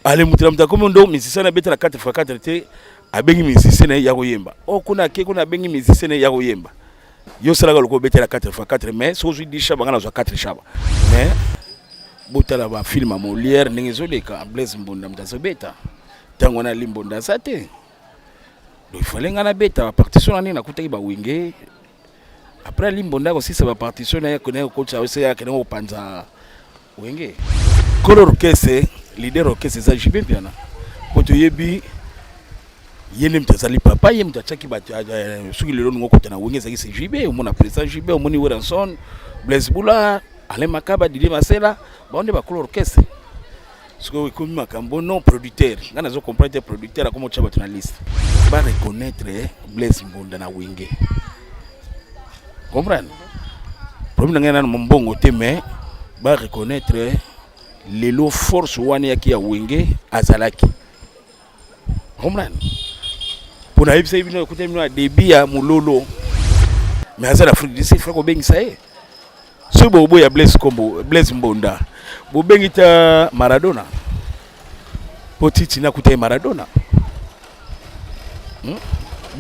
Ale moto na moto akomi ndo musicien abeta na 4 x 4 te, abengi musicien na ye ya koyemba. O kuna ake kuna abengi musicien na ye ya koyemba. Yo osalaka lokola obetela 4 x 4, mais soki ozwi 10 shaba, nga nazwa 4 shaba. Mais botala bafilm ya Molière ndenge ezoleka, Blaise Mbonda moto azobeta ntango wana, Ali Mbonda aza te. Donc il fallait nga nabeta bapartition na ndenge nakutaki bawenge. Après, Ali Mbonda akosisa bapartition na ye, akende kokotisa ose, akende kopanza wenge. Kolo orchestre, leader orchestre eza JB Mpiana, po toyebi ye nde moto azali papa, ye moto atiaki bato. Soki lelo ningo okota na wenge, ezalaki se JB. Omona président JB, omoni Werrason, Blaise Bula, Alain Makaba, Didier Masela, bango nde bakolo orchestre. Soki ekomi makambo non producteur, ngai nazo comprendre te. Producteur akoma otya bato na liste, bareconnaître Blaise Mbonda na wenge, comprendre problème na ngai nano mombongo te, mais bareconnaître lelo force wana yaki ya wenge azalaki, comprendre. Mpo nayebisaki bino, ekutaki bino ya début ya mololo, mais aza na Afrique du Sud, kobengisa ye. Soki boboya Blaise, kombo Blaise Mbonda, bobengi ta Maradona, mpo titi nakuta ye Maradona,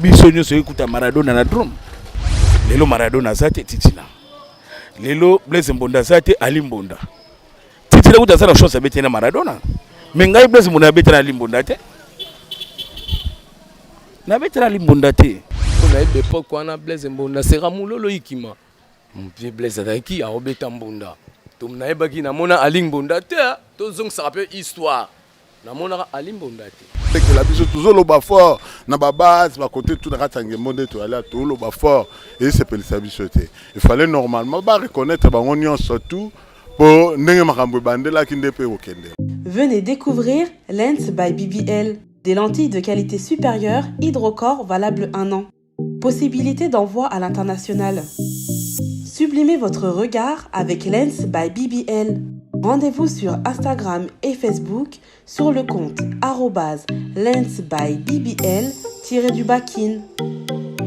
Biso nyonso ekuta Maradona na drum. Lelo Maradona aza te, titina lelo Blaise Mbonda aza te, Ali Mbonda. Titina kuta aza na chance abeti na Maradona, mais ngai Blaise Mbonda abeti na Ali Mbonda te, nabeti na Ali Mbonda te. Nayebi époque wana Blaise Mbonda sera mololo ikima mpe Blaise azalaki aobeta mbonda. To nayebaki, namona Ali Mbonda te. Tozongisaka mpe histoire, namonaka Ali Mbonda te. Tekela biso, tozoloba fort na babase, bakote tu na kati ya ngembo nde toyali, toloba fort, esepelisa biso te. Il fallait normalement bareconnaître bango nyonso tout, mpo ndenge makambo ebandelaki nde mpe ekokende. Venez découvrir Lens by BBL, des lentilles de qualité supérieure, hydrocore, valable un an. Possibilité d'envoi à l'international. Sublimez votre regard avec Lens by BBL. Rendez-vous sur Instagram et Facebook sur le compte @lens by BBL-kin.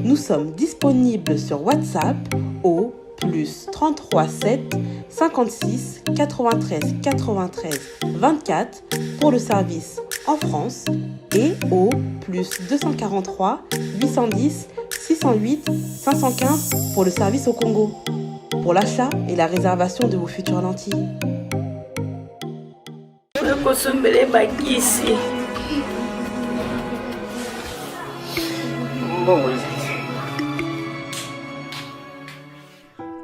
Nous sommes disponibles sur WhatsApp au +33 7 56 93 93 24 pour le service en France et au +243 810 608 515 pour le service au Congo. Pour l'achat et la réservation de vos futures lentilles. Kosombele bakisi mbongo.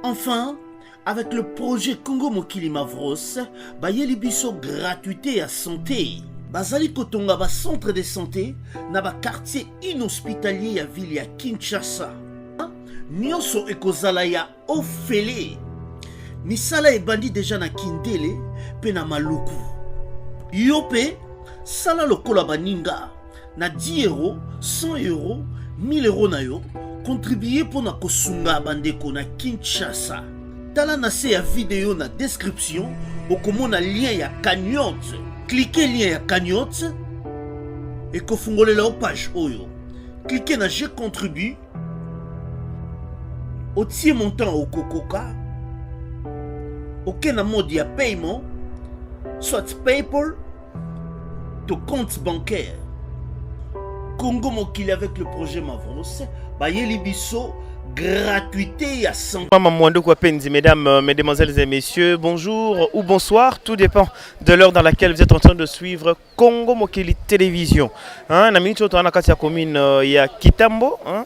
Enfin, avec le projet Congo Mokili Mavros, bayeli biso gratuité ya santé. Bazali kotonga ba centre de santé na ba quartier inhospitalier ya ville ya Kinshasa. Nyonso ekozala ya ofele. Misala ebandi deja na Kindele mpe na Maluku. Yo mpe sala lokola baninga na 10 euro, 100 euro, 1000 euro na yo, contribue mpo na kosunga bandeko na Kinshasa. Tala na se ya video, na description okomona lien ya cagnotte. Clique lien ya cagnotte, ekofungolela yo page oyo. Clique na "Je contribue", otie montant okokoka, oke na mode ya paiement, soit PayPal to compte bancaire. Congo Mokili avec le projet Mavros bayeli biso gratuité ya santé. Mama Mwandoko Penzi, mesdames, mesdemoiselles et messieurs, bonjour ou bonsoir, tout dépend de l'heure dans laquelle vous êtes en train de suivre Congo Mokili Télévision. Hein, na minute oyo na kati ya commune ya Kitambo, hein,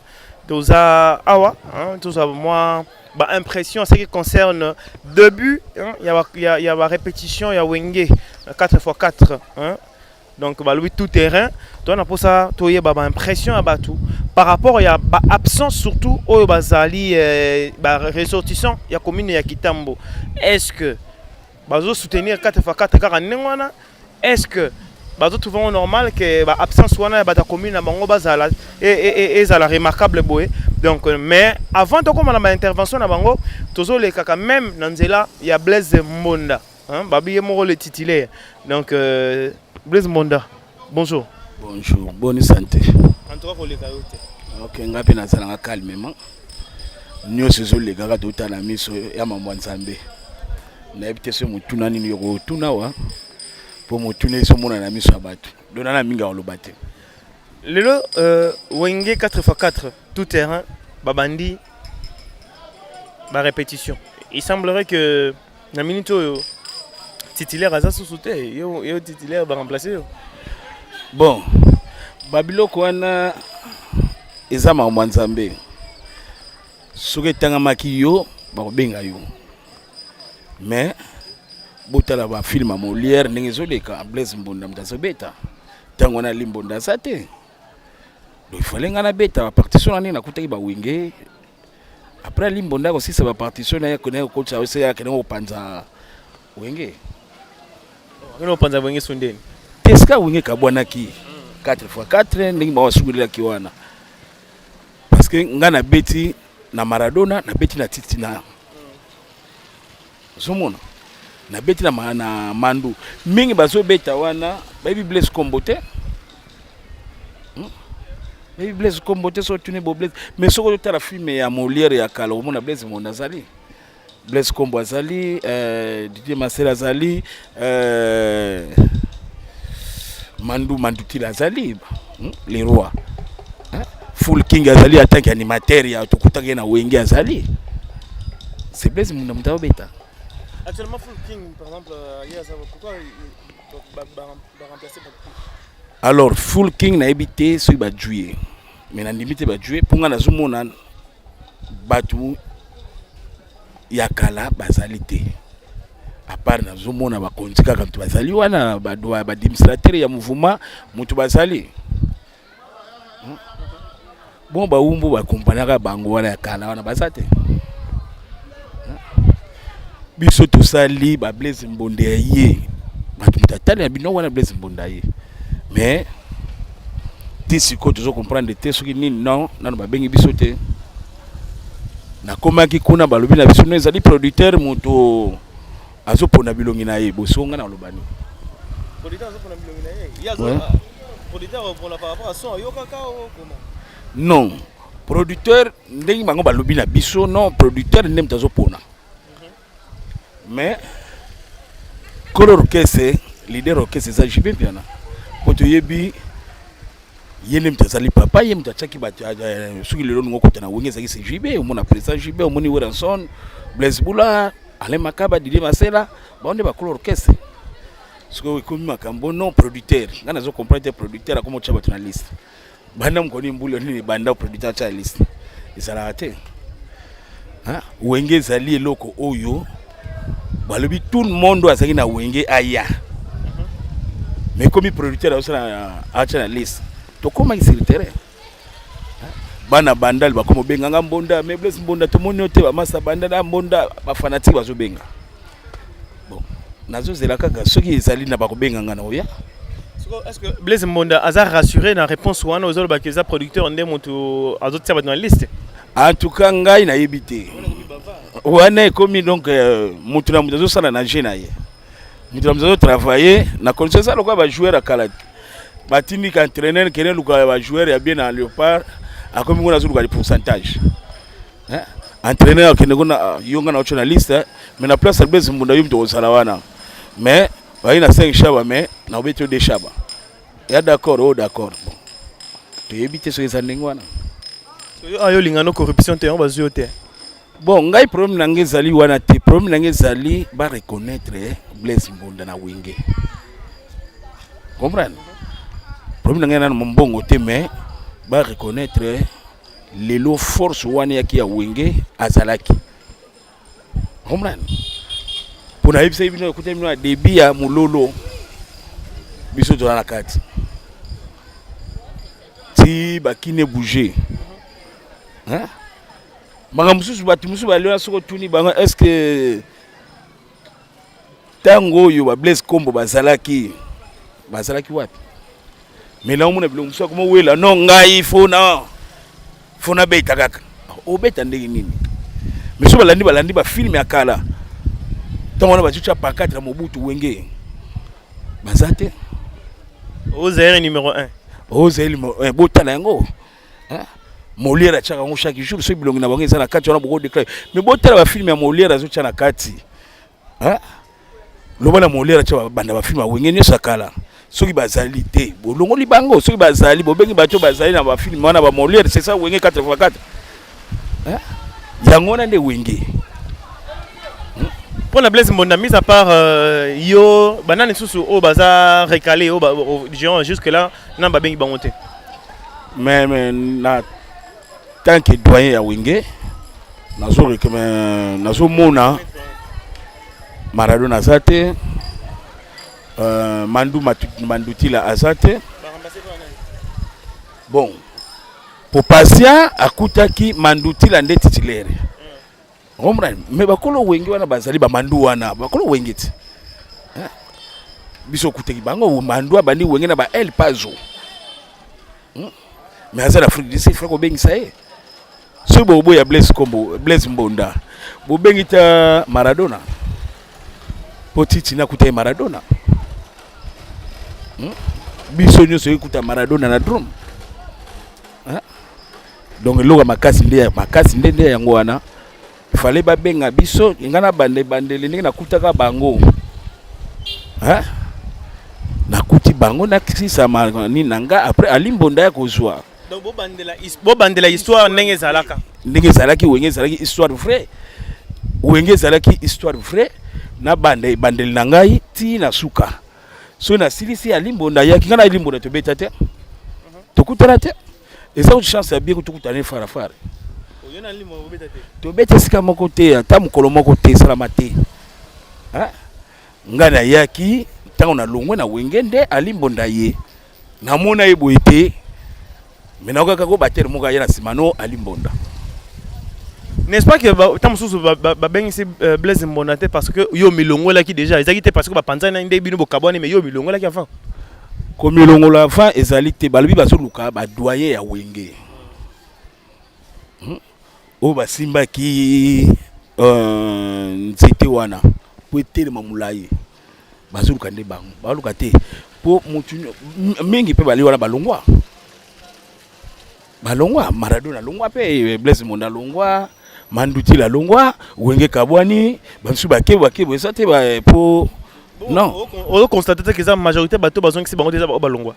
toza awa, hein, toza moi ba impression en ce qui concerne début, hein, il y a ba répétition ya Wenge 4x4, hein. Donc balobi tout terrain, to na posa toyeba ba impression ya bato par rapport ya ba absence, surtout oyo bazali ba ressortissant ya commune ya Kitambo. Est-ce que bazo soutenir 4x4 kaka ndenge wana? Est-ce que bazotrouve yango normal ke ba absence wana ya bato ya commune na bango bazala ezala remarquable boye? Donc, mais avant tokóma na baintervention na bango, tozolekaka même na nzela ya Blaise Mbonda, hein, babi ye moko le titulaire. Donc Blaise Mbonda, bonjour. Bonjour, bonne santé. En tout cas koleka yo te. Ok, nga mpe nazalanga calmement. Nyonso ezolekaka, totala miso ya mambo ya Nzambe. Nayebi te so motuna nini yokotuna wa. Mpo motuna ezomona na miso ya bato, donc nana mingi akoloba te. Lelo Wenge 4x4 tout terrain babandi ba répétition. Il semblerait que na minute oyo titulaire aza susu te, yo, yo titulaire ba remplacer yo. Bon, babiloko wana eza makambo ya Nzambe. Soki etangamaki yo, bakobenga yo. Mais botala ba film ya Molière ndenge ezoleka, Blaise Mbonda moto azobeta ntango wana Ali Mbonda aza te. Donc il fallait nga nabeta ba partition na ndenge nakutaki ba Wenge. Après Ali Mbonda akosisa ba partition na ye, akende kokotisa ose, akende kopanza Wenge. Akende kopanza Wenge sundeni. Te, esika Wenge ekabwanaki 4 x 4 ndenge bango basukolelaki wana, parce que nga nabeti na Maradona, nabeti na Titina, ozomona nabeti na Mandu. Mingi bazobeta wana bayebi Blaise Kombo te. Bayebi Blaise Kombo te. Soki otuni bo Blaise, mais soki ozotala film ya Molière ya kala, omona Blaise Mbonda azali, Blaise Kombo azali, Didier Masel azali, Mandu Mandutila azali, Les rois, hein? Full King azali en tant qu'animateur ya tokutaki ye na Wenge azali. C'est Blaise Mbonda moto azobeta. Actuellement Full King par exemple, pourquoi ba remplacer? Alors Full King, nayebi te soki bajouer, mais nandimi te bajouer, mpo nga nazomona bato ya kala bazali te. À part nazomona bakonzi kaka moto bazali wana, baadministrateur ya mouvement moto bazali. Bon, bawumbu bakompanaka bango wana ya kala wana baza te. Biso tosali ba Blaise Mbonda ya ye, bato moto atali na bino wana Blaise Mbonda ye, mais ti sikoyo tozo comprendre te soki nini. Non, nano babengi biso te. Nakomaki kuna, balobi na biso no ezali producteur moto azopona bilongi na ye. Boso nga na oloba nini? Producteur azopona bilongi na ye. Ye azo producteur opona par rapport à son ayokaka o comment? Non, producteur, ndenge bango balobi na biso, non, producteur nde moto azopona, mais kolo orchestre, leader orchestre eza JB Mpiana, po toyebi ye nde moto azali papa, ye moto atiaki bato. Soki lelo ningo okota na Wenge, ezalaki se JB. Omona président JB, omoni Werrason, Blaise Bula, Alain Makaba, Didier Masela, bango nde bakolo orchestre. Soki ekomi makambo non producteur, ngai nazo comprendre te. Producteur akoma otya bato na liste banda mokoni mbula nini? Banda producteur atya liste, ezalaka te. Wenge ezali eloko oyo balobi tout le monde oyo azalaki na Wenge aya, mais komi producteur azosala atya na liste, tokomaki sur le terrain. Bana Bandal bakoma obenganga Mbonda, mais Blaise Mbonda tomoni yo te. Bamasa Banda na Mbonda, bafanatike bazobenga. Bon, nazozela kaka soki ezali na bakobenganga na oya. Est-ce que Blaise Mbonda aza rassuré na réponse wana ozolobaki eza producteur nde moto azotia bato na liste? En tout cas ngai nayebi te. Wana ekomi donc moto na moto azosala na jeu na ye, moto na moto azotravaille na condition. Eza lokola bajoueur ya kala, batindika entraîneur kene luka bajoueur ya bien na Léopard, akomi kuna azoluka pourcentage. Entraîneur akende kuna, yo nga na otio na liste, mais na place ya Blaise Mbunda, yo moto kozala wana, mais bayi na 5 shaba, mais na obeti yo 2 shaba ya d'accord. Oyo d'accord, bon, toyebi te soki eza ndenge wana. Yo olinga no corruption te, yango bazwi yo te. Bon, ngai problème na ngai ezali wana te. Problème na ngai ezali bareconnaître Blaise Mbonda na Wenge, comprendre? Problème na ngai nano mombongo te, mais bareconnaître lelo force wana yaki ya Wenge azalaki, comprendre? Mpo nayebisaki bino, ekutaki bino ya début ya mololo, biso toza na kati ti bakine bouger. Makambo mosusu, bato mosusu baliola. Soki otuni bango, est ce que ntango oyo bablaise Kombo bazalaki wapi? Mais naomona biloko mosusu akoma wela. Non, ngai fo nabeta kaka. Obeta ndenge nini? Mais so balandi bafilme ya kala, ntango wana bazotya pancarte na Mobutu, Wenge baza te. Ozaire numéro 1. Ozaire numéro 1, botala yango. Molière atiaka yango chaque jour. Soki bilongi na bango eza na kati wana, bokodéclare. Mais botala bafilme ya Molière azotya na kati. Loba na Molière atya banda bafilme ya Wenge nyonso ya kala. Soki bazali te, bolongoli bango. Soki bazali, bobengi bato bazali na bafilme wana ba Molière, c'est ça Wenge 4 x 4. Hein? Yango wana nde Wenge. Mpo na Blaise Mbonda, mise à part yo, banani susu oyo baza recalé, oyo genre jusque là na babengi bango te? Mais na tant que doyen ya Wenge, nazomona Maradona aza te, Mandu Mandutila aza te. Bon, po Patient akutaki Mandutila nde titulaire, comprendre? Mais bakolo Wenge wana bazali bamandu wana, bakolo Wenge ti biso okutaki bango. Mandu abandi Wenge na ba El Pazo, Mais aza na Afrique du Sud, faut kobengisa ye. Soki boboya Blaise, kombo Blaise Mbonda, bobengi ta Maradona, po titi nakuta ye Maradona, Biso nyonso ekuta Maradona na drum. Donc eloko ya makasi nde ya makasi nde yango wana. Fallait babenga biso. Ngai na banda ebandeli ndenge nakutaka bango, hein? Nakuti bango, nakisisa nini na nga, après Ali Mbonda ya kozwa. Donc bobandela histoire ndenge ezalaka. Ndenge ezalaki. Wenge ezalaki histoire vrai, Wenge ezalaki histoire vrai. Na banda ebandeli na ngai ti na suka. Soki nasilisi, Ali Mbonda ayaki. Ngai na Ali Mbonda tobeta te, tokutana te. Eza kuti chance ya bien, tokutana ye farafara. Tobeta esika moko te, ata mokolo moko te, esalama te. Ngai nayaki ntango nalongwe na Wenge nde Ali Mbonda ye namona ye boye te, me nakokaka ko batere moko aye na nsima no Ali Mbonda. N'est-ce pas que ntango mosusu babengisi Blaise Mbonda te parce que yo milongolaki déjà? Ezalaki te parce que bapanzani nde bino bokabwani, mais yo milongolaki avant. Komilongola avant ezali te. Balobi bazoluka badoyen ya Wenge, Oyo basimbaki nzete wana po etelema molai. Bazoluka nde bango, baluka te mpo motu mingi mpe bali wana balongwa, balongwa. Maradona alongwa mpe, Blaise Monda alongwa, Mandutila alongwa. Wenge kabwani, bamisusu bake bake, eza te mpo non. Ozoconstate te eza majorité bato bazongisi bango te, eza balongwa?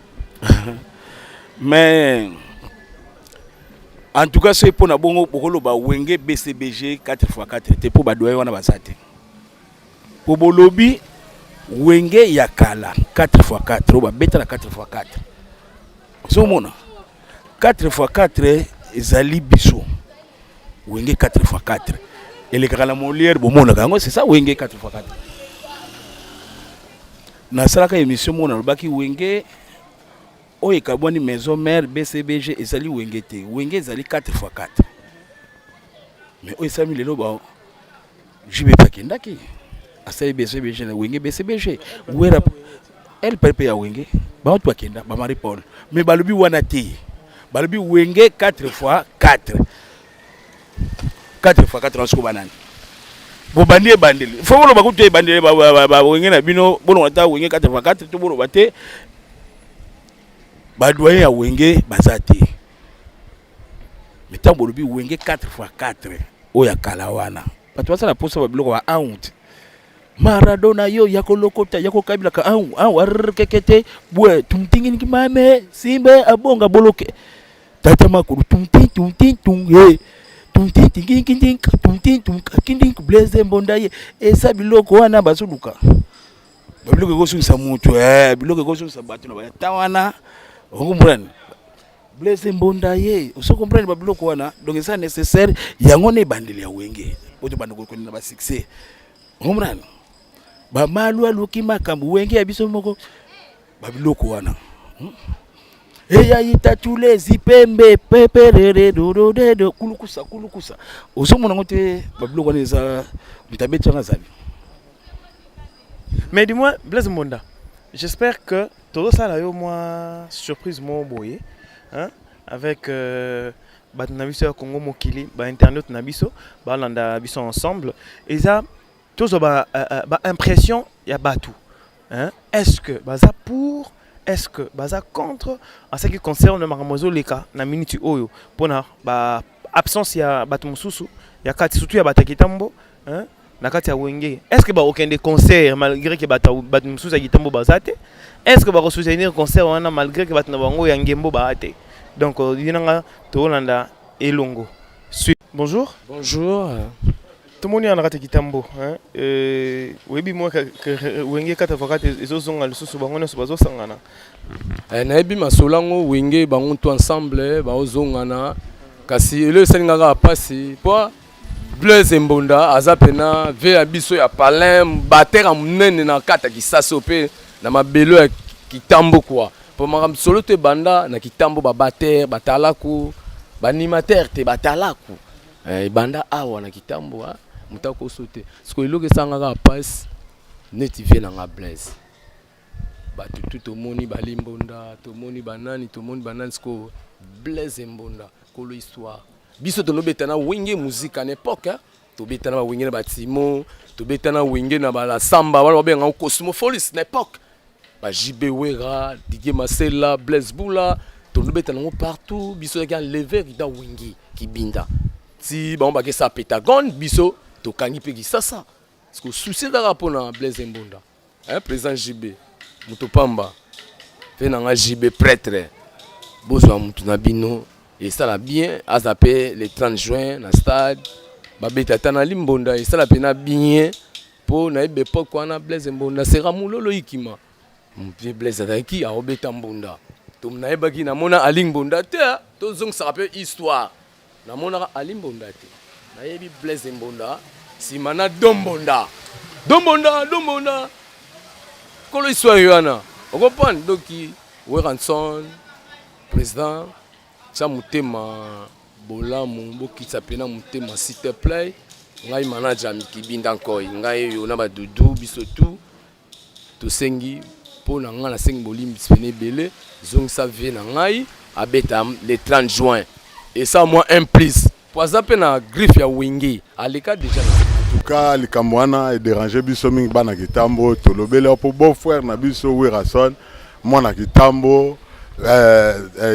Mais en tout cas, soki mpona bongo bokoloba Wenge BCBG 4 x 4 te, mpo badoyen wana baza te. Po bolobi Wenge ya kala 4 x 4, oyo babeta na 4 x 4, ozomona 4 x 4 ezali biso. Wenge 4 x 4 elekaka na Molière, bomonaka yango, c'est ça Wenge 4 x 4. Nasalaka émission moko, nalobaki Wenge oyo ekabwani Maison Mère, BCBG, ezali Wenge te. Wenge ezali 4 x 4, mais oyo esalami lelo ba JB akendaki, asali BCBG na Wenge BCBG, Wera LPP ya Wenge, bango to bakenda, bamarie Paul. Mais balobi wana te, balobi Wenge 4 fois 4, 4 fois 4 wana. Siko banani bobandi ebandeli? Fo boloba kutu ebandeli bawenge na bino. Bolonga ta Wenge 4 fois 4 to boloba te badoyen ya Wenge baza te. Mais ntango bolobi Wenge 4 fois 4 oyo ya kala wana, bato basala mposa babiloko ba aunt Maradona yo ya kolokota ya kokabilaka au au arkekete bwe tumtinginiki mame simbe abonga boloke tata makulu tumtin tumtin tum he tumtin tinginkintin tumtin tumkakindink. Blaise Mbonda ye eza biloko wana bazoluka, babiloko ekosungisa motu, biloko ekosungisa bato na bata wana. Okomprendre, Blaise Mbonda ye oso comprendre babiloko wana. Donc eza nécessaire, yango na ebandeli ya Wenge po tobanda kokende na basuccès. Comprendre, bamalu aluki makambo Wenge ya biso moko, babiloko wana, Eyayi tatulezi pembe peperere dododedo kulukusa kulukusa, ozomona yango te. Babiloko wana eza moto abeti wana azali. Mais dis-moi, Blaise Mbonda, j'espère que tozosala yo mwa surprise moko boye, hein, avec bato na biso ya Congo Mokili, bainternaute na biso balanda biso ensemble. Eza tozwa ba impression ba ya bato, hein? Est-ce que baza pour, est-ce que baza contre en ce qui concerne makambo ezoleka na minute oyo mpona ba absence ya bato mosusu ya kati, surtout ya bato ya Kitambo, hein? Na kati ya Wenge, est ce que bakokende concert malgré que bato bato mosusu ya Kitambo baza te? Est ce que bakosoutenir concert wana malgré que bato na bango ya Ngembo baa te? Donc ye nanga tolanda elongo. Bonjour. Bonjour. Tomoni wana na kati ya Kitambo, hein? Oyebi mwa Wenge 4 fois 4 ezozonga lisusu, bango nyonso bazosangana. Nayebi masolo yango. Wenge, bango to ensemble baozongana, kasi elo esalinga kaka mpasi mpo Blaise Mbonda aza pena ve ya biso ya palin, batteur ya monene na kati ya Kisasa mpe na mabelo ya Kitambo kwa, mpo makambo solo to ebanda na Kitambo, babatteur batalaku, baanimateur te, batalaku ebanda awa na Kitambo, moto akoso te. Siko eloko esanga kaka mpasi neti vie na nga Blaise, bato tu tomoni balimbonda, tomoni banani, tomoni banani. Sikoyo Blaise Mbonda, kolo histoire, biso tonobeta na Wenge Musica na époque, tobeta na bawenge na batimo, tobeta na Wenge na balasamba wana babengaka Cosmopolis na époque, ba JB, Wera, Didier Masela, Blaise Bula, tonobeta nango partout. Biso yaki enlever da Wenge kibinda ti bango bakesa Pentagone, biso tokangi mpe Kisasa. Parce que souci kaka mpona Blaise Mbonda, hein, président JB, moto pamba mpe na nga JB prêtre, bozwa motu na bino, esala bien. Aza mpe le 30 juin na stade, babeta ata na limbonda, esala mpena bien, mpo nayebi époque wana Blaise Mbonda sera mololo ikima mpe Blaise azalaki aobeta mbonda. To nayebaki, namona Ali Mbonda te. Tozongisaka mpe histoire, namonaka Ali Mbonda te, nayebi Blaise Mbonda nsima na Dombonda, Dombonda, Dombonda, kolo histoire wana okopane. Doki Werrason, président, tia motema bolamu, bokitisa mpena motema, s'il te plaît. Ngai manager Mikibinda Nkoi, ngai oyo na badudu, biso tu tosengi mpo na ngai, nasengi bolimbisi pene ebele. Zongisa vie na ngai, abeta le 30 juin, esa mwa un plus, po aza mpe na griffe ya Wenge, aleka déjà. En tout cas, likambo wana edérange biso mingi, bana Kitambo. Tolobeli mpo beau frère na biso Werrason, mwana Kitambo,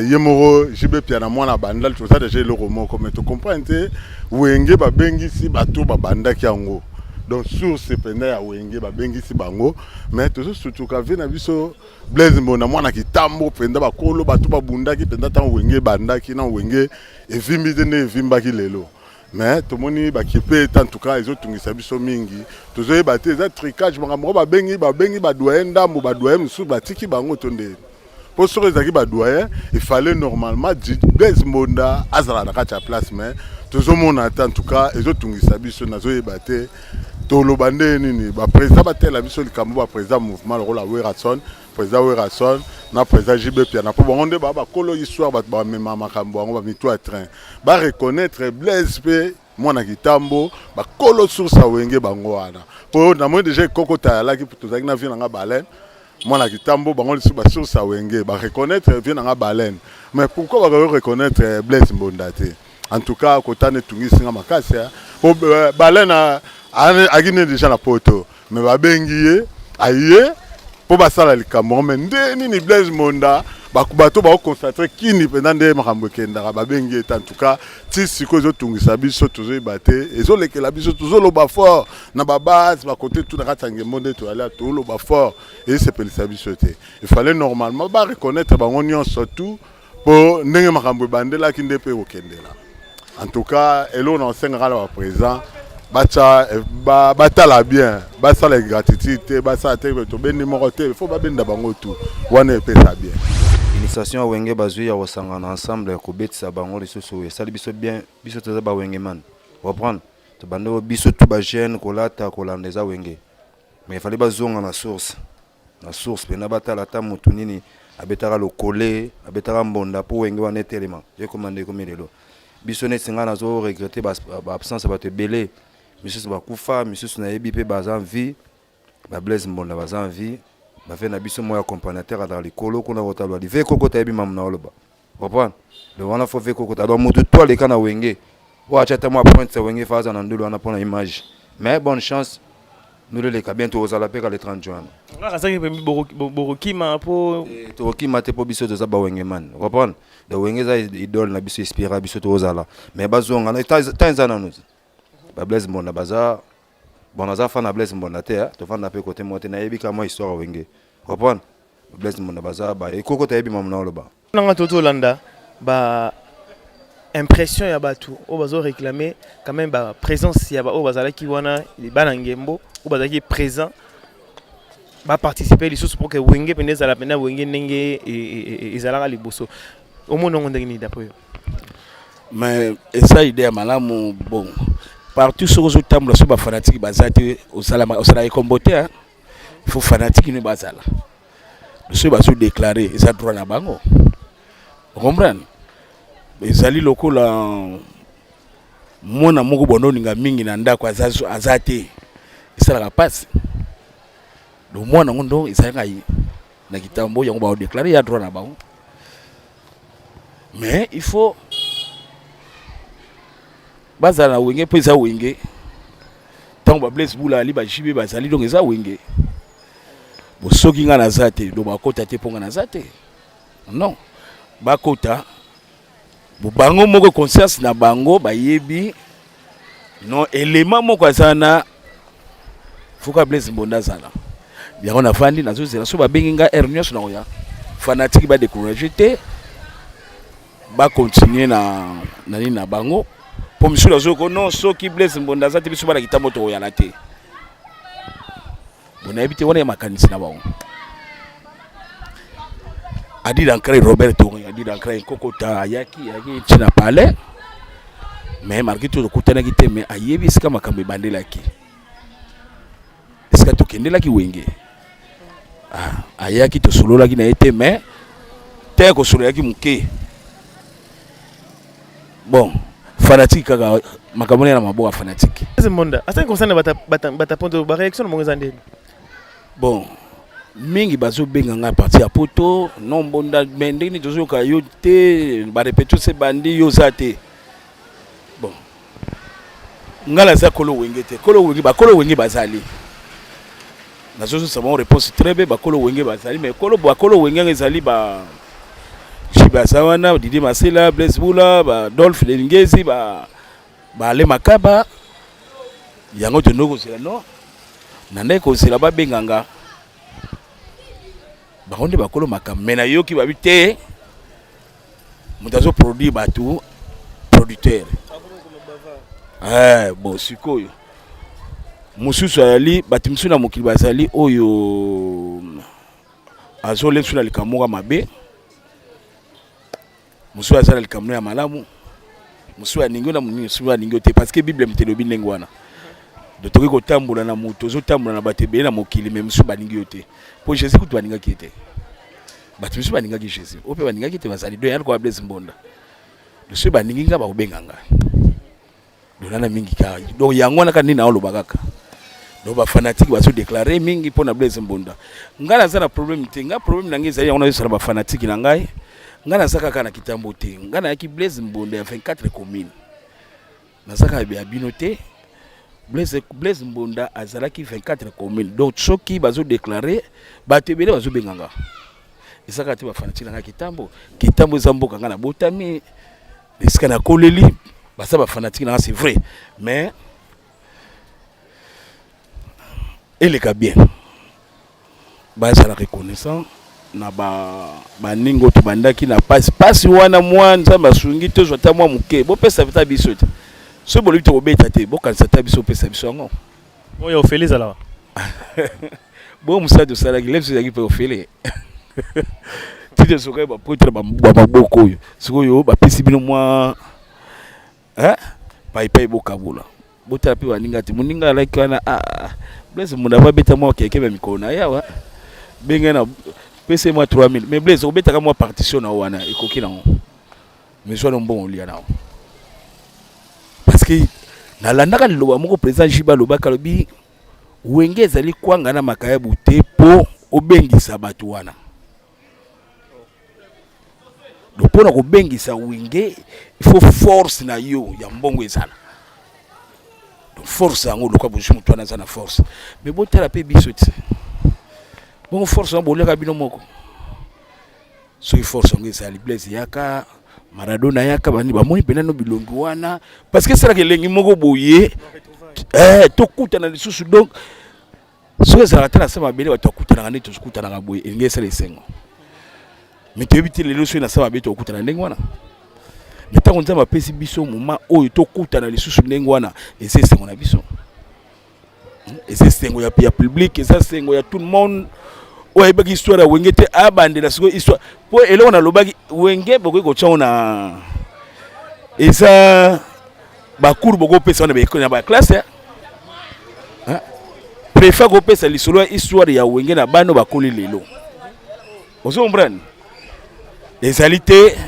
ye moko JB Piana, mwana Bandal, toza déjà eloko moko. Mais tocomprendre te, Wenge babengisi bato babandaki yango, donc source mpenza ya Wenge babengisi bango, mais tozosutuka vie na biso Blaise Mbonda, mwana Kitambo mpenza, bakolo bato babundaki mpenza ntango Wenge ebandaki na Wenge evimbi te nde evimbaki lelo. Mais tomoni bakipe ete en tout cas ezotungisa biso mingi, tozoyeba te eza trucage, makambo moko babengi, babengi badoyen ndambo, badoyen mosusu batiki bango to ndeni. Mpo soki ezalaki badoyen, il fallait normalement Blaise Mbonda azala na kati ya place, mais tozomona te. En tout cas ezotungisa biso, nazoyeba te toloba nde nini. Baprésident batela biso likambo, baprésident mouvement lokola Werrason, président Werrason na président JB Piana, mpo bango nde baa bakolo histoire, bato bamema makambo yango, bamito ya train, bareconnaître Blaise mpe mwana Kitambo, bakolo source ya Wenge bango wana. Mpo namoni déjà ekokota yalaki, tozalaki na vie nanga Baleine, mwana Kitambo, bango lisusu basource ya Wenge, bareconnaître vie nanga Baleine, mais pourquoi bakoki reconnaître Blaise Mbonda te? En tout cas kotana etungisinga makasi, po Baleine aki ne déjà na poto, mais babengi ye, aye mpo basala likambo yango. Mais nde nini Blaise Monda, bato baoconcentre kini mpenza nde makambo ekendaka, babengi ye te. En tout cas ti sikoyo ezotungisa biso, tozoyeba te, ezolekela biso, tozoloba fort na babase, bakote tu na kati ya Ngembo nde toyali, toloba fort, ezosepelisa biso te. Il fallait normalement bareconnaître bango nyonso tu, mpo ndenge makambo ebandelaki nde mpe ekokendela. En tout cas eloko na osengaka na baprésident, batya, batala bien, basala ingratitude te, basala te tobendi moko te, faut babenda bango tu wana, epesa bien. Initiation ya Wenge bazwi ya kosangana ensemble, ya kobetisa bango lisusu, esali biso bien. Biso toza bawenge man, reprendre tobanda biso tu bajeune, kolata, kolanda eza Wenge. Mais efali bazonga na source, na source mpena, batala ata motu nini abetaka lokole, abetaka mbonda, mpo Wenge wana etelema, ekoma nde ekomi lelo. Biso neti ngai nazo regretter baabsence ya bato ebele, misusu bakufa, misusu nayebi mpe baza en vie. Bablaise Mbonda baza en vie, bafe na biso moko accompagnateur azala likolo kuna kotalwa live kokota, yebi mamu na oloba, comprendre. Donc wana faut ve kokota, donc motu to aleka na Wenge oyo atya ata mwa pointe ya Wenge, fa aza na ndolo wana mpona image. Mais bonne chance, noleleka bien, tokozala mpe ka le 30 juin. Kaka azaki pembe, bokokima mpo? Tokokima te, mpo biso toza bawenge man, comprendre. Donc Wenge eza idole na biso, inspira biso, tokozala. Mais bazonga temps eza nanu, bablaise Mbonda baza. Bon, naza fan na Blaise Mbonda te, hein. Tovanda mpe kote moko te, nayebi kaka mwa histoire ya Wenge. Comprendre? Blaise Mbonda baza ba ekoko tayebi mamu na oloba. Nanga tozolanda ba impression ya bato oyo bazo réclamer quand même ba présence ya ba oyo bazalaki wana, bana Ngembo oyo bazalaki présent, baparticiper lisusu pour que Wenge mpenza ezala mpenza Wenge ndenge ezalaka liboso. Omoni yango ndenge nini d'après yo? Mais eza idée ya malamu. Bon, partout soki ozotambola, soki bafanatike baza te, osalaka ekombo te. Faut fanatique no bazala. Soki bazodéclarer, eza droit na bango, comprendre. Ezali lokola mwana moko bondo olinga mingi na ndako, aza te, esalaka mpasi. Donc mwana yango ndo ezalaka ye na kitambo, yango baodéclarer ya droit na bango. Mais il faut bazala na Wenge mpo eza Wenge. Ntango baBlaise Bula ali, baJB bazali, donc eza Wenge. Bo soki ngai naza te, donc bakota te mpo ngai naza te? Non, bakota. Bo bango moko, conscience na bango bayebi. Non, élément moko aza na fuka, Blaise Mbonda azala yango. Nafandi, nazozela so babengi ngai heure nyonso na koya. Fanatique badécourager te, bacontinuer na nini na bango, mpo misusu nazoko non, soki Blaise Mbonda aza te, biso bana kitambo tokoyala te. Bo nayebi te, wana ya makanisi na bango. Adi Dancray, Robert Tori, Adi Dancray kokota, ayaki ntina palais, mais malgré tout tokutanaki te. Mais ayebi esika makambo ebandelaki, esika tokendelaki Wenge. Ah, ayaki, tosololaki na ye te, mais te kosololaki moke. Bon, fanatique kaka makambo na maboko ya fanatique. Mbonda asaki concerne bata poto, baréaction na bango eza ndeni? Bon, mingi bazobenga ngai parti ya poto. Non, Mbonda, mais ndenge nini tozoyoka yo te? Barépétition se bandi, yo oza te. Bon, ngai naza kolo Wenge te. Kolo Wenge, bakolo Wenge bazali. Nazozosala bango réponse très bien. Bakolo Wenge bazali, mais kolo, bakolo Wenge yango ezali ba JB aza wana, Didier Masela, Blaise Bula, baDolphe Lelingezi, baale Makaba. Yango tondo kozela. No, na ndenge kozela babenganga bango nde bakolo makambo. Mais nayoki babi te, moto azoproduire bato, producteur. Bon, sikoyo mosusu ayali, bato mosusu na mokili bazali oyo azolebiso na likambo moko ya mabe, mosusu aza na likambo ya malamu, mosusu aningi na mosusu aningi yo te, parce que Bible moto elobi ndenge wana. Donc tokoki kotambola na moto, ozotambola na bato ebele na mokili, mais mosusu baningi yo te, mpo Jésus kutu balingaki ye te. Bato mosusu balingaki Jésus, oyo mpe balingaki te bazali. Donc yali koya Blaise Mbonda, soki baningi nga, bakobenga ngai donana mingi kaka. Donc yango wana kaka nini naoloba kaka. Donc bafanatike bazodéclarer mingi mpo na Blaise Mbonda. Ngai naza na problème te. Ngai problème na ngai ezali yango, nazosala bafanatike na ngai. Ngai naza kaka na kitambo te, ngai nayaki Blaise Mbonda ya 24 commune, naza kaka ya bino te. Blaise Mbonda azalaki 24 commune. Donc soki bazodéclarer, bato ebele bazobenga nga, eza kaka te bafanatike na ngai kitambo. Kitambo eza mboka ngai nabotami, esika nakoleli, baza bafanatike na nga, c'est vrai. Mais eleka bien, bazala reconnaissant na baninga oyo tobandaki na pasi pasi wana. Mwa Nzambe asungi, tozwa ata mwa moke, bopesa ata biso te. Soki bolobi tokobeta te, bokanisa ata biso, opesa biso yango. Oyo ofele ezalaka. Bo mosala tosalaki lebiso ezalaki mpe ofele ti tosokaki bapotre bamaboko oyo. Sikoyo bapesi bino mwa paipai, bokabola, botala mpe baninga te. Moninga alaki wana, ah, Blaise Mbunda babeta mwa keke ya mikolo na ye awa, benge na pesa ye mwa 3000. Mais Blaise obetaka mwa partition na wana, ekoki nango, mais zwa no mbongo, olia nango. Parce que nalandaka liloba moko président JB alobaka, alobi Wenge ezali kwanga na makayabu te mpo obengisa bato wana. Donc mpona kobengisa Wenge, il faut force na yo ya mbongo ezala. Donc force yango, loka bozwi moto wana aza na force, mais botala mpe biso ti bongo force wana boliaka bino moko. Soki force yango ezali, Blaise yaka, Maradona yaka, bani bamoni mpena no bilongi wana, parce que esalaka elengi moko boye. Eh, tokutana lisusu donc soki ezalaka te na se mabele bato bakutanaka nde tokutanaka boye elingi esala esengo me toyebi te lelo soki na se mabele tokutana ndenge wana me ntango nzambe apesi biso moma oyo tokutana lisusu ndenge wana eza esengo na biso eza esengo ya, ya public eza esengo ya tout le monde oyo ayebaki histoire ya wenge te abandela sikoyo histoire mpo eloko nalobaki wenge bokoki kotya ngo na eza bacour bokopesa wana na baklasse préfet akopesa lisolo ya histoire ya wenge na bano bakoli lelo ozo comprendre ezali te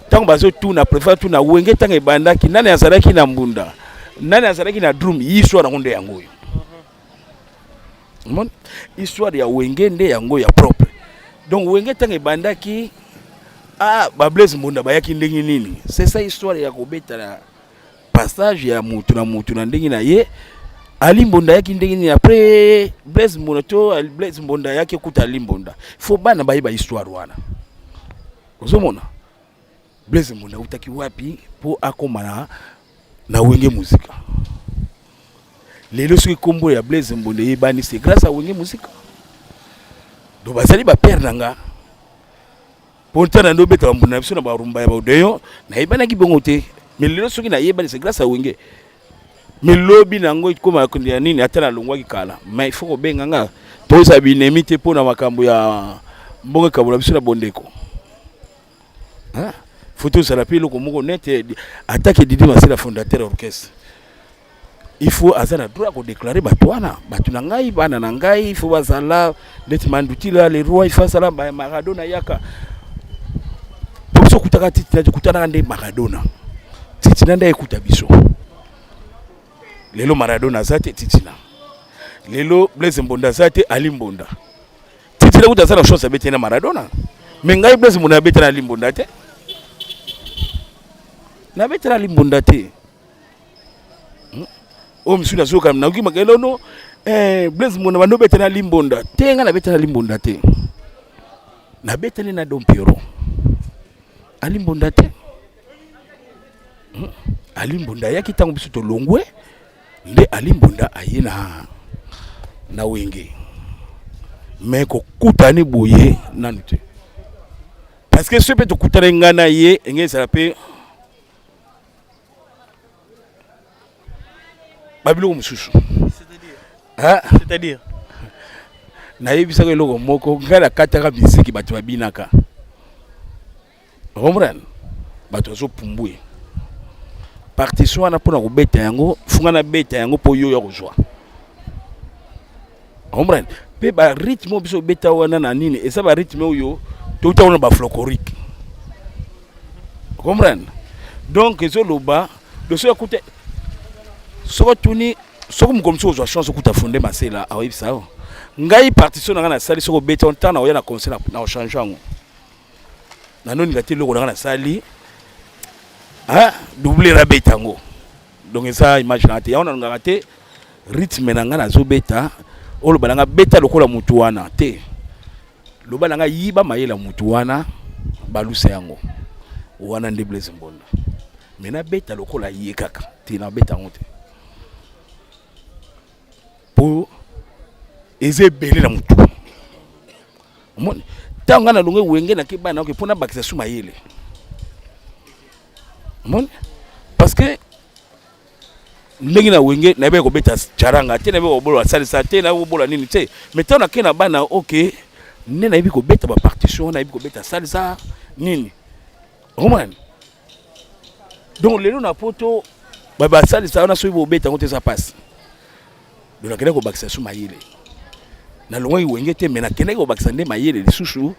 ntango bazotuna préfet atuna wenge ntango ebandaki nani azalaki na mbunda nani azalaki na drum histoire yango nde yango oyo omoni histoire ya wenge nde yango ya propre donc wenge ntango ebandaki ah ba Blaise Mbunda bayaki ndenge nini c'est ça histoire ya kobeta na passage ya mutu na mutu na ndenge na ye Ali Mbonda ayaki ndenge nini après Blaise Mbonda to Blaise Mbonda ayaki kuta Ali Mbonda faut bana bayeba histoire wana ozomona Blaise Mbonda autaki wapi mpo akoma na, na Wenge Muzika lelo soki nkombo ya Blaise Mbonda eyebani c'est grâce à Wenge Muzika donc bazali bapere na nga mpo ntana nde obeta bambunda na biso na barumba ya baodeyo nayebanaki bongo te mais lelo soki nayebani c'est grâce à Wenge mais lobi na yango ekoma ya nini ata nalongwaki kala mais il faut kobenga nga tozala binemi te mpo na makambo ya mbongo ekabola biso na bondeko faut tozala mpe eloko moko nete atake Didi Masela fondateur ya orchestre il faut aza na droit ya kodéclarer bato wana bato na ngai bana na ngai il faut bazala neti Mandutila le roi il faut azala Maradona yaka po biso okutaka titina tokutanaka nde Maradona titina nde ekuta biso lelo Maradona aza te titina lelo Blaise Mbonda aza te Ali Mbonda titina kuta aza na chance abeti na Maradona me ngai Blaise Mbonda abeti na Ali Mbonda te nabeti na Ali Mbonda te oyo mosusu nazoyoka nayoki makelono eh, Blaise Mbonda bando obeta na Ali Mbonda te ngai nabeta na Ali Mbonda te nabetani na Don Piero Ali Mbonda te Ali Mbonda ayaki ntango biso tolongwe nde Ali Mbonda aye na, na Wenge me kokutani boye nanu te parce que soki mpe tokutani ngai na ye enge ezala mpe babiloko mosusu c'est-à-dire nayebisaka eloko moko ngai nakataka miziki bato babinaka comprendre bato bazopumbwe partition wana mpona kobeta yango funga nabeta yango mpo yo ya kozwa comprendre mpe barythme oyo biso obeta wana na nini eza barythme oyo touta wana bafolklorique comprendre donc ezoloba doso ya kuta soki otuni soki mokolo mosusu ozwa chance okuta fonde masela akoyebisa yo ngai partition na ngai nasali soki obeti yango ntango nakoya na conseil na ochange yango nanoninga te eloko na ngai nasali double abeta yango donc eza image na ngai te yango nalongaka te rythme na ngai nazobeta oloba na ngai beta lokola motu wana te loba na ngai yiba mayele ya motu wana balusa yango wana nde Blaise Mbonda me nabeta lokola ye kaka te nabeta yango te mpo eza ebele na motu omoni ntango ngai nalonge wenge nake bana oke mpo nabakisa su mayele omoni parce que ndenge na wenge nayebaki kobeta charanga te nayebi kobola salisa te nayebi kobola nini te mais ntango nake na bana oke nde nayebi kobeta bapartition nayebi kobeta salisa nini okomona donc lelo na poto basalisa wana soki bobeta yango te eza mpasi donc nakendaki kobakisa su mayele nalongwaki wenge te mais nakendaki kobakisa nde mayele lisusu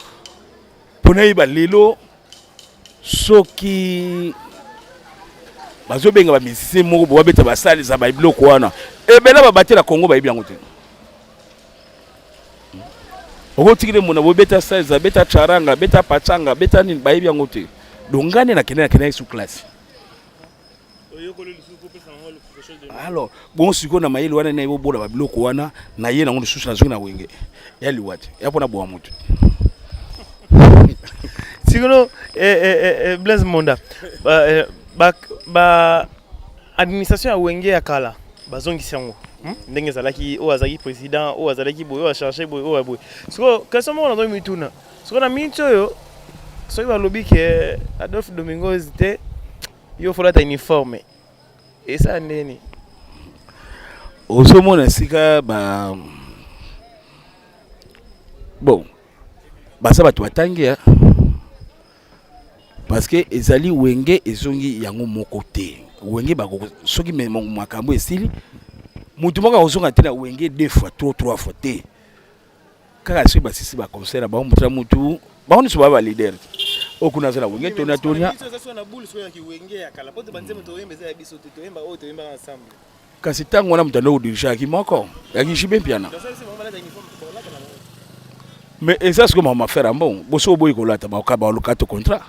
mpo nayeba lelo soki bazobenga bamusicien moko bo babeta basalisa babiloko wana ebele babatela Congo bayebi yango te okotikile mona bobeta salisa beta charanga beta pachanga beta nini bayebi yango te donc ngai nde nakende nakendaki su classe alors bon sikoyo na mayele wana nayebi obola babiloko wana na ye nango lisusu nazongi na wenge ya liwa te ya mpona bwa motu sikono eh, eh, eh, Blaise Monda ba, ba, ba Administration ya Wenge ya kala bazongisi yango hmm? Ndenge ezalaki, oyo azalaki président, oyo azalaki boye, oyo acharge boye, oyo boye. Sikoyo question moko nazomi mituna sikoyo na miniti oyo, soki balobi ke Adolphe Domingos te, yo folata uniforme, esala ndeni? Ozomona esika ba bon baza bato batangi ya parce que ezali Wenge ezongi yango moko te. Wenge bako soki makambo esili, motu moko akozonga te na Wenge deux fois to trois fois te. Kaka soki basisi baconcert na bango, motu na motu, bango nyonso baa baleader te. Oyo kuna aza na Wenge tonia tonia. Kasi ntango wana moto ando kodirige ayaki moko, yaki JB Mpiana. Mais eza sikoyo mama affaire ya mbongo. Boso oboyi kolata, bakoka baluka to contrat,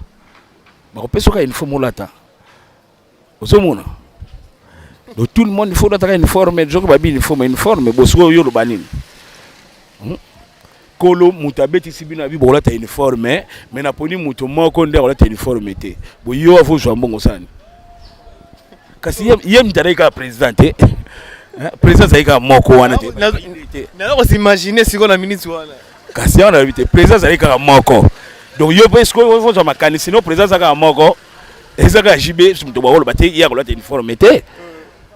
bakopesa oka uniforme olata. Ozomona, donc tout le monde il faut olataka uniforme. Soki babi uniforme, uniforme. Bosikoyo oyo oloba nini? Kolo moto abetisi bino, abi bokolata uniforme, mais naponi moto moko nde akolata uniforme te. Boyo avozwa mbongo osani. Kasi ye moto azalaki kaka président te. Président azalaki kaka moko wana te. Naza kosimagine sikoyo na minute wana. Kasi yango nayebi te, président azalaki kaka moko. Donc yo mpe sikoyo ozwa makanisi no, président aza kaka moko, eza kaka JB. Moto bakoloba te ye akolata uniforme te,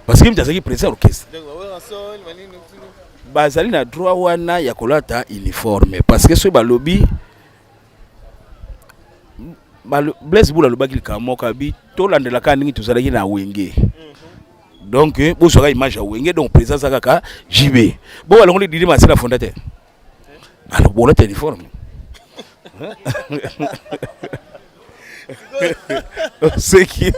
parce que moto azalaki président orchestre, bazali na droit wana ya kolata uniforme. Parce que soki balobi, Blaise Bula alobaki likambo moko, abi tolandelaka ndenge tozalaki na Wenge. Donc bozwaka image ya Wenge, donc président aza kaka JB. Bo balongoli Didi Masela, fondateur, alors bolata uniforme. Oseki.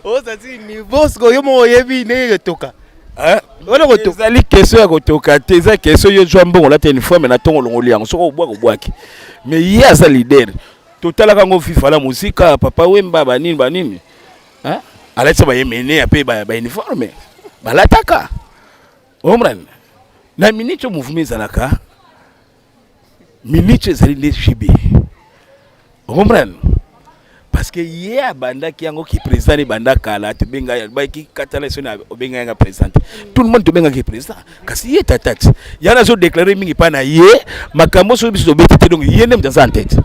Ozati niveau sikoyo, yo moko oyebi ndenge etoka. Wana kotoka ezali question ya kotoka te, eza question yo zwa mbongo, olata uniforme na ntongo, olongoli yango, soki obwaka, obwaki. Mais ye aza leader. Totalaka yango FIFA la mosika, Papa Wemba, banini banini, alatisa bayemene mpe bauniforme balataka. Omrani na minute oyo mouvement ezalaka, minute ezali nde JB, ocomprendre? Parce que ye abandaki yango ki président ebanda kala. Tobenga alobaki katala soni, obenga yanga président, tout le monde tobengaki président. Kasi ye tata ti ya nazo déclarer mingi mpa na ye makambo soki biso tobeti te. Donc ye nde moto aza en tête,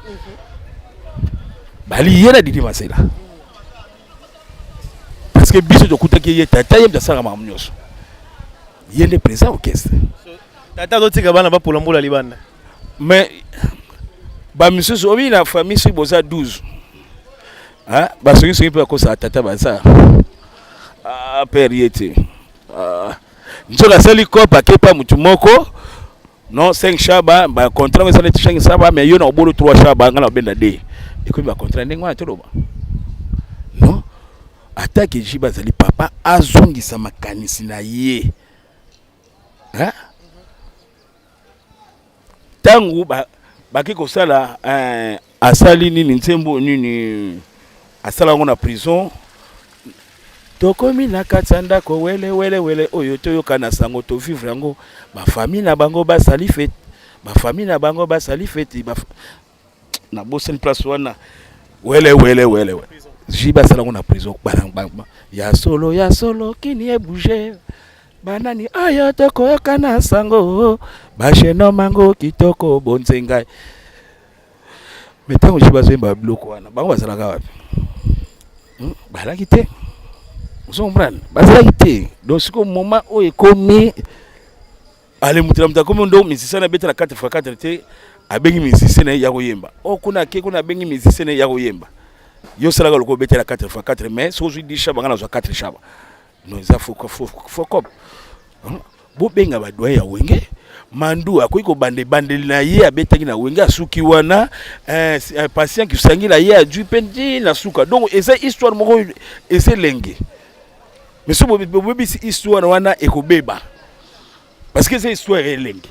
bali ye na Didi Masela, parce que biso tokutaki ye tata, ye moto asalaka makambo nyonso, ye nde président orchestre. Tata azotika bana bapola mbula libanda. Mais bamisusu obi na famille, soki boza 12, basongisongi mpe bakosaka tata baza ah, père ye te. Ah, nzoka asali cope, akepa motu moko non 5 shaba, bacontrat esala neti 5 shaba, mais yo na obolo 3 shaba, nga na obenda 2, ekomi bacontrat ndenge wana. Toloba non, atake JB azali papa, azongisa makanisi na ye. Ntango baki kosala eh, asali nini, nzembo nini asala yango na prison, tokomi na kati ya ndako, wele wele wele, oyo toyoka na sango, tovivre yango, bafamille na bango basali fête, bafamille na bango basali feti. Nabosani place wana, wele wele wele wele. JB asala yango na prison ya solo ya solo. Kini ebouge, banani oyo tokoyoka na sango, bagenomango kitoko bonzengai. Mais ntango JB bazoyemba biloko wana, bango bazalaka wapi? Bazalaki te, ozo comprendre? Bazalaki te. Donc sikoyo moment oyo ekomi, ale moto na moto akomi ndo musicien na abetela 4 fois 4 te, abengi musicien na ye ya koyemba. Oyo kuna ake kuna, abengi musicien na ye ya koyemba. Yo osalaka lokola obetela 4 fois 4, mais soki ozwi 10 shaba, nga nazwa 4 shaba. Non, eza faux cop. Bobenga badoyen ya Wenge. Mandu akoki kobanda ebandeli na ye, abetaki na Wenge, asuki wana. Eh, Patient Kisangila ye ajui mpe nti na suka. Donc eza histoire moko eza elenge, mais soki bobebisi histoire wana, ekobeba, parce que eza histoire elenge.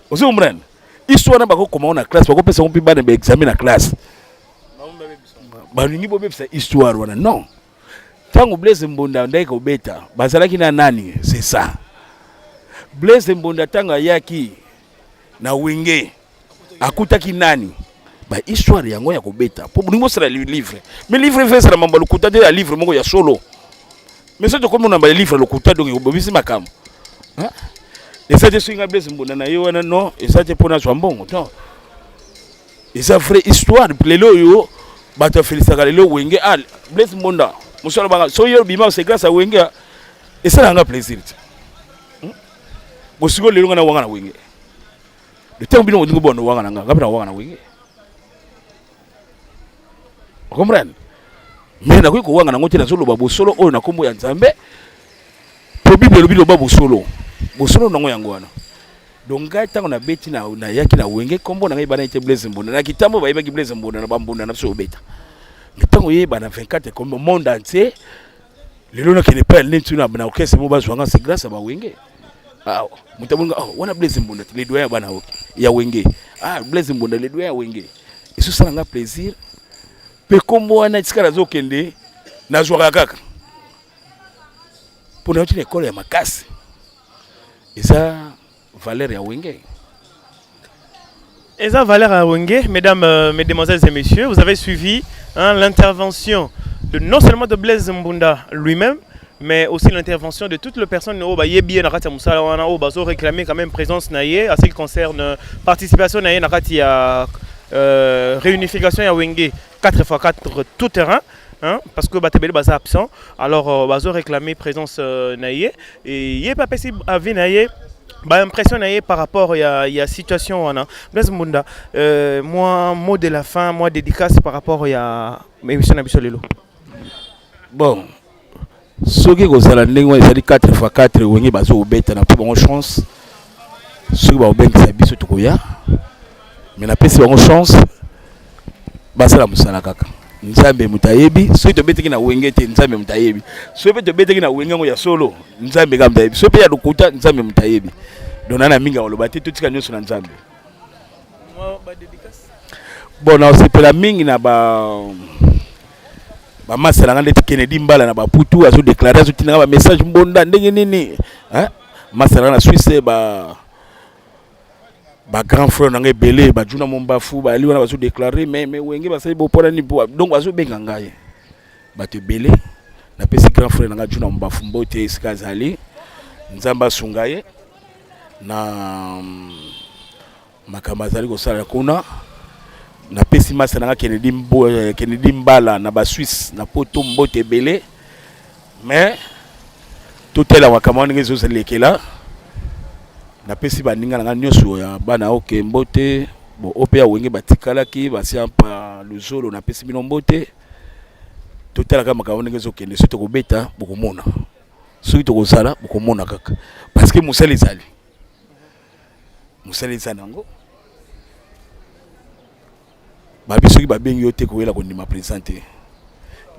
Ozo comprendre? Histoire wana bakokoma ngo na classe, bakopesa ngo mpe bana baexamen na classe. Balingi bobebisa histoire wana, non. Ntango Blaise Mbonda ndaki kobeta, bazalaki na nani? C'est ça, Blaise Mbonda ntango ayaki na Wenge, akutaki nani? Ba histoire yango ya kobeta po bolingi bosala livre, mais livre efe esala mambo ya lokuta te, ya livre moko ya solo. Mais soki tokomi na ba livre ya lokuta, donc obomisi makambo. Eza te soki nga Blaise Mbunda na ye wana, non, eza te mpo nazwa mbongo, non, eza vraie histoire. Lelo oyo bato afelisaka lelo Wenge, ah, Blaise Mbunda mosala banga soki yo bima, c'est grâce à Wenge. Esalaka nga plaisir te. Bosiko lelo nga na wanga na Wenge, ntango bino bolingi bona wanga na nga, nga mpe na wanga na Wenge, comprendre? Mais nakoki kowanga nango te. Nazoloba bosolo oyo na nkombo ya Nzambe, po Bible elobi loba bosolo. Bosolo nango yango wana. Donc ngai ntango nabeti, nayaki na Wenge, nkombo na ngai ebana ete Blaise Mbunda. Na kitambo bayebaki Blaise Mbunda na bambunda na biso obeta, mais ntango oyeba na 24 comme monde entier, lelo nakende mpe neti na orchestre mo bazwanga, c'est grâce à bawenge. Ah, moto abonga, oh, wana Blaise Mbunda, le doyen ya bana ya Wenge. Ah, Blaise Mbunda, le doyen ya Wenge, ezosala nga plaisir. Mpe nkombo wana esika nazokende, nazwaka kaka mpo nauti na ekole ya makasi, eza valeur ya Wenge. Eza valeur ya Wenge. Mesdames, mesdemoiselles et messieurs, vous avez suivi, hein, l'intervention de non seulement de Blaise Mbunda lui-même, mais aussi l'intervention de toutes les personnes oyo bayebi ye na kati ya mosala wana, oyo bazo réclamer quand même présence na ye à ce qui concerne participation na ye na kati ya réunification ya Wenge 4x4 tout terrain, hein, parce que bato ebele baza absent. Alors bazo réclamer présence na ye, et ye mpe apesi avis na ye, baimpression na ye par rapport ya situation wana. Blaise Mbunda, moi mot de la fin, moi dédicace par rapport ya émission na biso lelo. Bon, soki kozala ndenge wana ezali 4 x 4 Wenge bazobeta na mpo bango chance, soki bakobengisa biso tokoya, mais napesi bango chance, basala mosala kaka. Nzambe moto ayebi soki tobetaki na Wenge te, Nzambe moto ayebi soki mpe tobetaki na Wenge yango ya solo, Nzambe kaka moto ayebi soki mpe ya lokuta, Nzambe moto ayebi. Donc na mingi ya koloba te, totika nyonso na Nzambe. Bon, naosepela mingi na ba bamasala nga ndeti Kennedy Mbala na baputu, azodéclarer, azotindanga bamessage, Mbonda ndenge nini, masala nga na Suisse, ba ba grand frère na ngai ebele, bajuna Mombafu bali wana, bazodéclarer mais Wenge basali bopona nini? Po donc bazobenga ngai bato ebele. Napesi grand frère na ngai Juna Mombafu mbote esika azali, Nzambe asunga ye na makambo azali kosala kuna. Napesi masa na nga Kennedy, Kennedy Mbala na Baswisse na Poto mbote ebele. Mais totela makambo wana ndenge ezozalekela. Napesi baninga na nga nyonso ya bana oke mbote. Bon, oyo mpe ya Wenge batikalaki basia mpa Luzolo, napesi bino mbote. Totalaka makambo ndenge ezokende. Soki tokobeta bokomona, soki tokozala bokomona kaka, parce que mosala ezali, mosala eza nango. Babi soki babengi yo te, koyela kondima président te.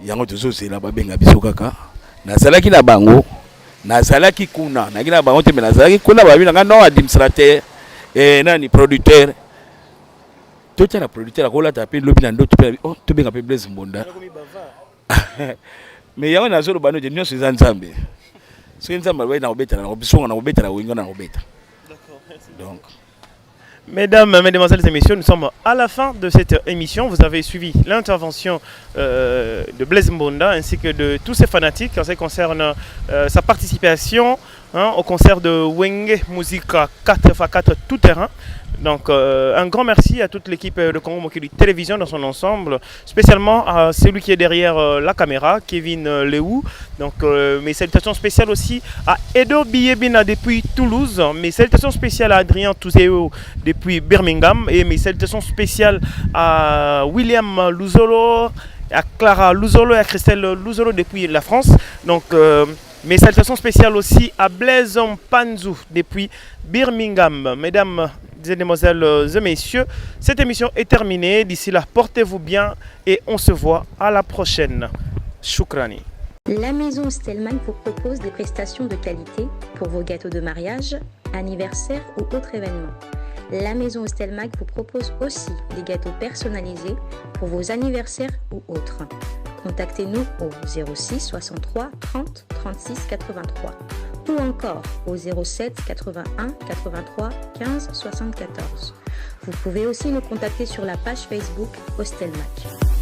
Yango tozozela babenga biso kaka. Nazalaki na bango, nazalaki kuna, nayaki na bango te, mais nazalaki kuna. Babi na nga non, administrateur, nani, producteur. Totala producteur akolata mpe lobi na ndoto mpe, oh, tobenga mpe Blaise Mbonda. Mais yango nazoloba no te, nyonso eza Nzambe. Soki Nzambe alobaki na kobetala, na bisonga na kobetala Wenge, na kobeta donc. Mesdames, Mesdemoiselles et Messieurs, nous sommes à la fin de cette émission. Vous avez suivi l'intervention de Blaise Mbonda ainsi que de tous ses fanatiques en ce qui concerne sa participation, hein, au concert de Wenge Musica 4x4 tout terrain. Donc un grand merci à toute l'équipe de Congo Mokili Télévision dans son ensemble, spécialement à celui qui est derrière la caméra, Kevin Léou. Donc mes salutations spéciales aussi à Edo Biyebina depuis Toulouse, mes salutations spéciales à Adrien Touzeo depuis Birmingham et mes salutations spéciales à William Luzolo, à Clara Luzolo et à Christelle Luzolo depuis la France. Donc mes salutations spéciales aussi à Blaise Panzou depuis Birmingham. Mesdames, Mesdemoiselles et Messieurs, cette émission est terminée. D'ici là, portez-vous bien et on se voit à la prochaine. Shukrani. La maison Stellman vous propose des prestations de qualité pour vos gâteaux de mariage, anniversaire ou autres événements. La maison Stelmag vous propose aussi des gâteaux personnalisés pour vos anniversaires ou autres. Contactez-nous au 06 63 30 36 83 ou encore au 07 81 83 15 74. Vous pouvez aussi nous contacter sur la page Facebook Hostelmac.